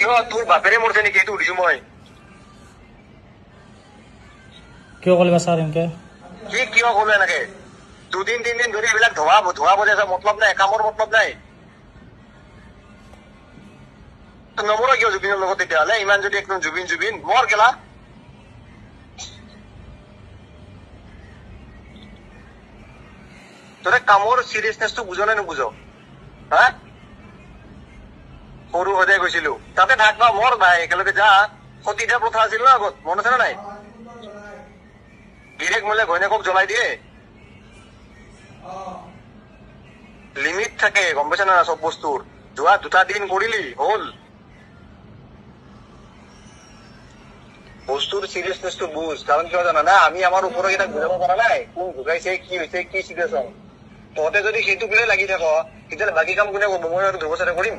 কিয় তোৰ বাপেৰে মৰছে নেকি এইটো সুধিছো মই। কিয় ক'লিবা ছাৰ এনেকে? কি কিয় ক'লো এনেকে? দুদিন তিনদিন ধৰি এইবিলাক ধোৱা ধোৱা বজাইছ, মতলব নাই, কামৰ মতলব নাই। নমৰ কিয় জুবিনৰ লগত তেতিয়াহ'লে? ইমান যদি একদম জুবিন জুবিন মৰ কেলা। তহঁতে কামৰ চিৰিয়াছনেছটো বুজ নে নুবুজ? হা, সৰু সদায় গৈছিলো তাতে থাক ন, মৰ ভাই একেলগে যা। সতীদাহ প্ৰথা আছিল ন আগত, মনত আছে নে নাই? গিৰিয়েক মৰিলে ঘৈণীয়েকক জ্বলাই দিয়ে। লিমিট থাকে, গম পাইছা না চব বস্তুৰ। যোৱা দুটা দিন কৰিলি হ'ল। বস্তুৰ চিৰিয়াছনেছটো বুজ। কাৰণ কিয় জানা না, আমি আমাৰ ওপৰৰ কেইটাক বুজাব পৰা নাই কোন ঢুকাইছে, কি হৈছে, কি চিটুৱেশ্যন। তহঁতে যদি সেইটোক লৈ লাগি থাক, তেতিয়াহ'লে বাকী কাম কোনে কৰিব? মই আৰু ধ্ৰুৱ ছাৰে কৰিম?